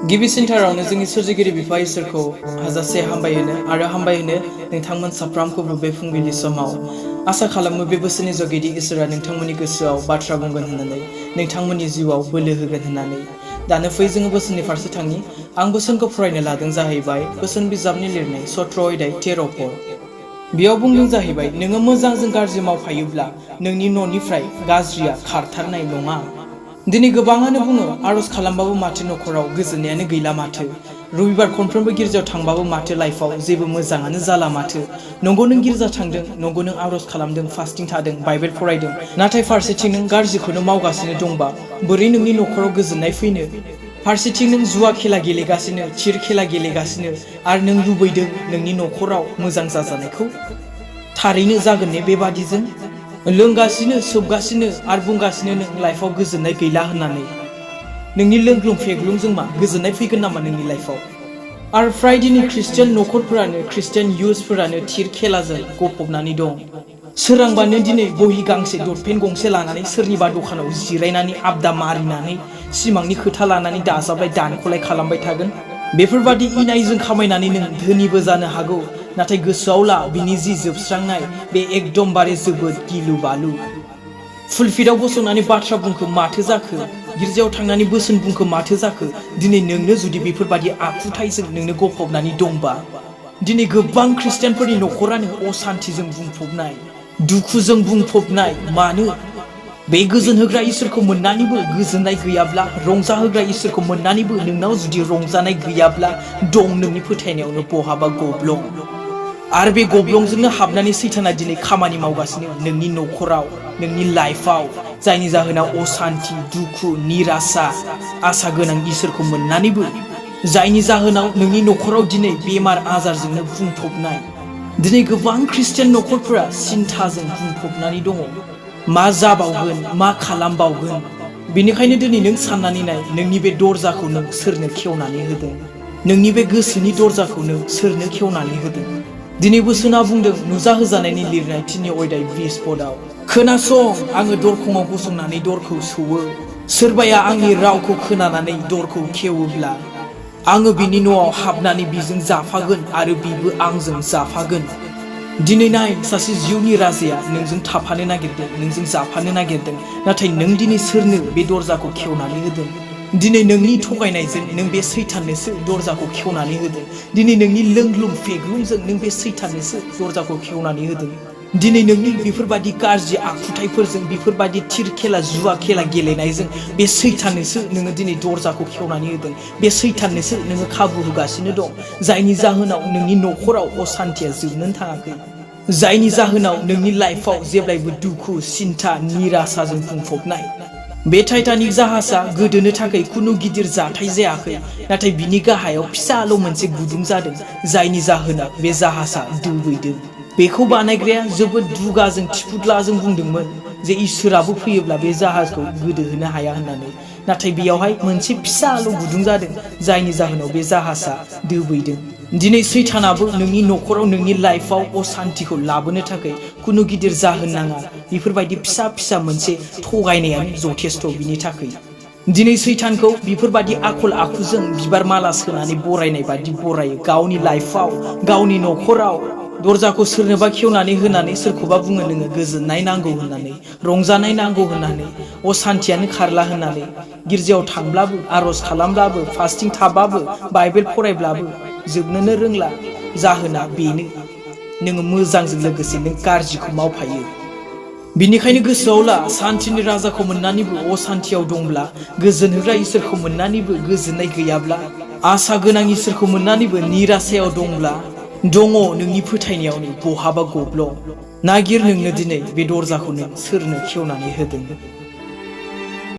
गिबिसिनथारावनो जोंनि सोरजिगिरि बिफा इसोरखौ हाजासे हामबायहोनो आरो हामबायहोनो नोंथांमोन साफ्रोमखौबो बे फुंबिलि समाव आसा खालामो बे बोसोरनि जगिदि इसोरा नोंथांमोननि गोसोआव बाथ्रा बुंगोन होननानै नोंथांमोननि जिउआव बोलो होगोन होननानै दानो फै जोङो बोसोननि फारसे थांनि आं बोसोनखौ फरायनो लादों जाहैबाय बोसोन बिजाबनि लिरनाय सत्र अध्याय 13 पद बेयाव बुंदों जाहैबाय नोङो मोजांजों गाज्रि मावफायोब्ला नोंनि न'निफ्राय गाज्रिया खारथारनाय नङा दिनै गोबाङानो बुङो आरज खालामबाबो माथो नखराव गोजोननायानो गैला माथो रबिबार खनफ्रोमबो गिर्जायाव थांबाबो माथो लाइफआव जेबो मोजाङानो जाला माथो नंगौ नों गिर्जा थांदों नंगौ नों आरज खालामदों फास्टिं थादों बाइबेल फरायदों नाथाय फारसेथिं नों गाज्रिखौनो मावगासिनो दंबा बोरै नोंनि नखराव गोजोननाय फैनो फारसेथिं नों जुवा खेला गेलेगासिनो थिर खेला गेलेगासिनो आरो नों लुबैदों नोंनि नखराव मोजां जाजानायखौ थारैनो जागोन ने बेबादिजों लोंगासिनो सोबगासिनो आरो बुंगासिनो नों लाइफआव गोजोननाय गैला होननानै नोंनि लोंग्लुं फेग्लुंजों मा गोजोननाय फैगोन नामा नोंनि लाइफआव आरो फ्राय दिनै ख्रिस्टियान नखरफोरानो ख्रिस्टियान युथफोरानो थिर खेलाजों गफबनानै दं सोरांबानो दिनै बहि गांसे दटपेन गंसे लानानै सोरनिबा दखानाव जिरायनानै आबदा मारिनानै सिमांनि खोथा लानानै दाजाबलाय दानखलाय खालामबाय थागोन बेफोरबादि इनायजों खामायनानै नों धोनिबो जानो हागौ नाथाय गोसोआव ला बिनि जि जोबस्रांनाय बे एकदमबारे जोबोद गिलु बालु फुलफिटआव गसंनानै बाथ्रा बुंखो माथो जाखो गिर्जायाव थांनानै बोसोन बुंखो माथो जाखो दिनै नोंनो जुदि बेफोरबादि आखुथायजों नोंनो गफबनानै दंबा दिनै गोबां ख्रिस्टियानफोरनि नखरानो असान्तिजों बुंफबनाय दुखुजों बुंफबनाय मानो बे गोजोन होग्रा इसोरखौ मोननानैबो गोजोननाय गैयाब्ला रंजाहोग्रा इसोरखौ मोननानैबो नोंनाव जुदि रंजानाय गैयाब्ला दं नोंनि फोथायनायावनो बहाबा गब्लं आरो बे गब्लंजोंनो हाबनानै सैताना दिनै खामानि मावगासिनो नोंनि नखराव नोंनि लाइफआव जायनि जाहोनाव असान्ति दुखु निराशा आसा गोनां इसोरखौ मोननानैबो जायनि जाहोनाव नोंनि नखराव दिनै बेमार आजारजोंनो बुंफबनाय दिनै गोबां ख्रिस्टियान नखरफोरा सिन्थाजों बुंफबनानै दङ मा जाबावगोन मा खालामबावगोन बेनिखायनो दिनै नों साननानै नाय नोंनि बे दरजाखौ नों सोरनो खेवनानै होदों नोंनि बे गोसोनि दरजाखौ नों सोरनो खेवनानै होदों दिनै बोसोना बुंदों नुजाहोजानायनि लिरनाय 3 अध्याय 20 पदआव खोनासं आङो दरखंआव गसंनानै दरखौ सौवो सोरबाया आंनि रावखौ खोनानानै दरखौ खेवोब्ला आङो बिनि न'आव हाबनानै बिजों जाफागोन आरो बिबो आंजों जाफागोन दिनै नाय सासे जिउनि राजाया नोंजों थाफानो नागिरदों नोंजों जाफानो नागिरदों नाथाय नों दिनै सोरनो बे दरजाखौ खेवनानै होदों दिनै नोंनि थगायनायजों नों बे सैताननोसो दरजाखौ खेवनानै होदों दिनै नोंनि लोंग्लुं फेग्लुंजों नों बे सैताननोसो दरजाखौ खेवनानै होदों दिनै नोंनि बेफोरबादि गाज्रि आखुथायफोरजों बेफोरबादि थिर खेला जुवा खेला गेलेनायजों बे सैताननोसो नोङो दिनै दरजाखौ खेवनानै होदों बे सैताननोसो नोङो खाबु होगासिनो दं जायनि जाहोनाव नोंनि नखराव असान्तिया जोबनोनो थाङाखै जायनि जाहोनाव नोंनि लाइफआव जेब्लायबो दुखु सिन्था निराशाजों बुंफबनाय बे टाइटानिक जाहाजा गोदोनो थाखाय खुनु गिदिर जाथाय जायाखै नाथाय बिनि गाहायाव फिसाल' मोनसे गुदुं जादों जायनि जाहोनाव बे जाहाजा दुबैदों बेखौ बानायग्राया जोबोद दुगाजों थिफुदलाजों बुंदोंमोन जे इसोराबो फैयोब्ला बे जाहाजखौ गोदोहोनो हाया होननानै नाथाय बेयावहाय मोनसे फिसाल' गुदुं जादों जायनि जाहोनाव बे जाहाजा दोबैदों दिनै सैतानाबो नोंनि नखराव नोंनि लाइफआव असान्तिखौ लाबोनो थाखाय खुनु गिदिर जाहोन नाङा बेफोरबायदि फिसा फिसा मोनसे थगायनायानो जथेस्थ बिनि थाखाय दिनै सैतानखौ बेफोरबायदि आखल आखुजों बिबार माला सोनानै बरायनाय बादि बरायो गावनि लाइफआव गावनि नखराव दरजाखौ सोरनोबा खेवनानै होनानै सोरखौबा बुङो नोङो गोजोननाय नांगौ होननानै रंजानाय नांगौ होननानै असान्तियानो खारला होननानै गिर्जायाव थांब्लाबो आरज खालामब्लाबो फास्टिं थाबाबो बाइबेल फरायब्लाबो जोबनोनो रोंला जाहोना बेनो नोङो मोजांजों लोगोसे नों गाज्रिखौ मावफायो बिनिखायनो गोसोआव ला सान्तिनि राजाखौ मोननानैबो असान्तियाव दंब्ला गोजोन होग्रा इसोरखौ मोननानैबो गोजोननाय गैयाब्ला आसा गोनां इसोरखौ मोननानैबो निराशायाव दंब्ला दङ नोंनि फोथायनायावनो बहाबा गब्लं नागिर नोंनो दिनै बे दरजाखौ नों सोरनो खेवनानै होदों